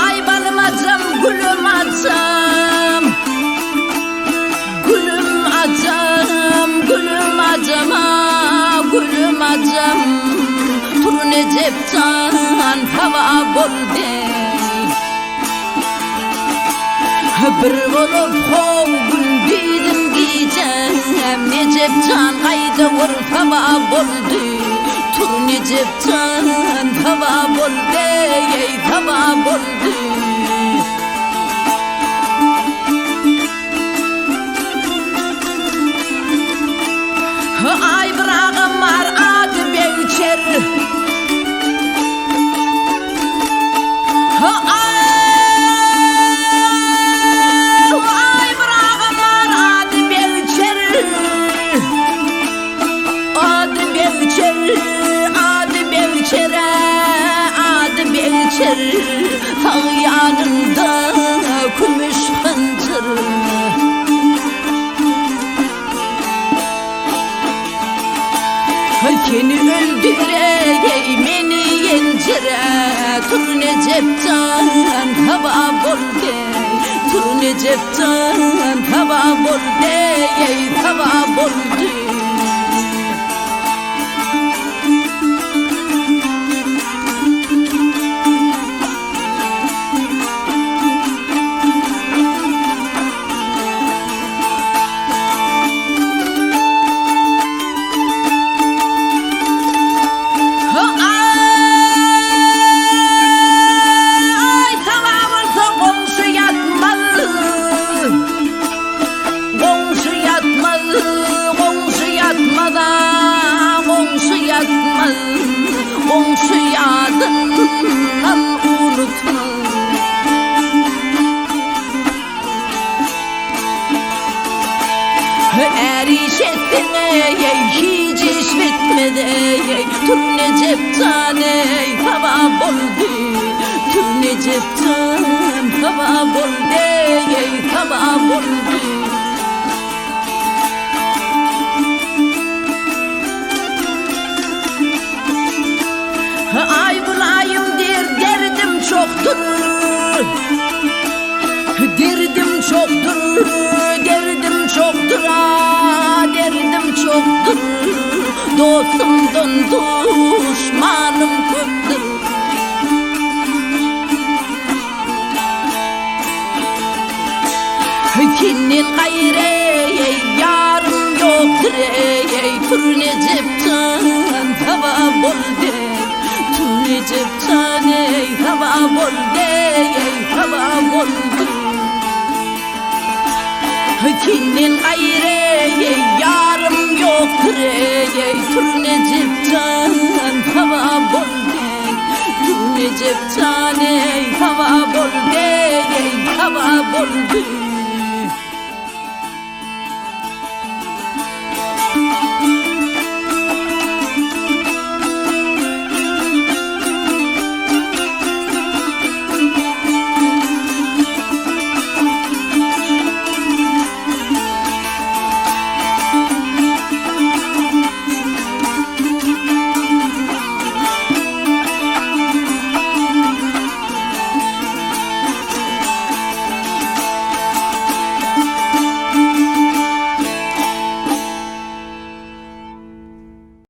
Ay balım acam, gülüm acam. Gülüm acam, gülüm acam, ah, gülüm acam. Tur Necep can, hava boldy. Bir bolup how gündizim gijem, Necep can gaýda bir hava boldy. Tur Necep can, hava boldy, ey, hava boldy. Ay bir agam bar ady Begçer. Ay bir agam bar ady Begçer. Ady Begçer, ady Begçer, ady Begçer. Sag ýanynda kümüş hanjar. Seni öldürey, meni ýenjere, Tur Necep can, hava boldy. Tur Necep can, hava boldy, ey, hava boldy. Ay sava bolsa goňşy ýatmaz. Goňşy ýatmaz, goňşy ýatmaz, goňşy ýatmaz. Goňşy ýadyndan unutmaz. Är iş etseň ey, hiç iş bitmez ey, Tur Necep can ey, hava boldy. Tur Necep can, hava boldy ey, hava boldy. Ay bulayım der, derdim çoktur. Derdim çoktur, derdim çoktur, ah, derdim çoktur. Dostumdan düşmanım köpdür. Senden gaýry ey, ýarym ýokdur ey, Tur Necep can, hava boldy. Tur Necep can ey, hava boldy ey, hava boldy. Senden gaýry ey, ýarym ýokdur ey, Tur Necep can, hava boldy. Tur Necep can ey, hava boldy ey, hava boldy.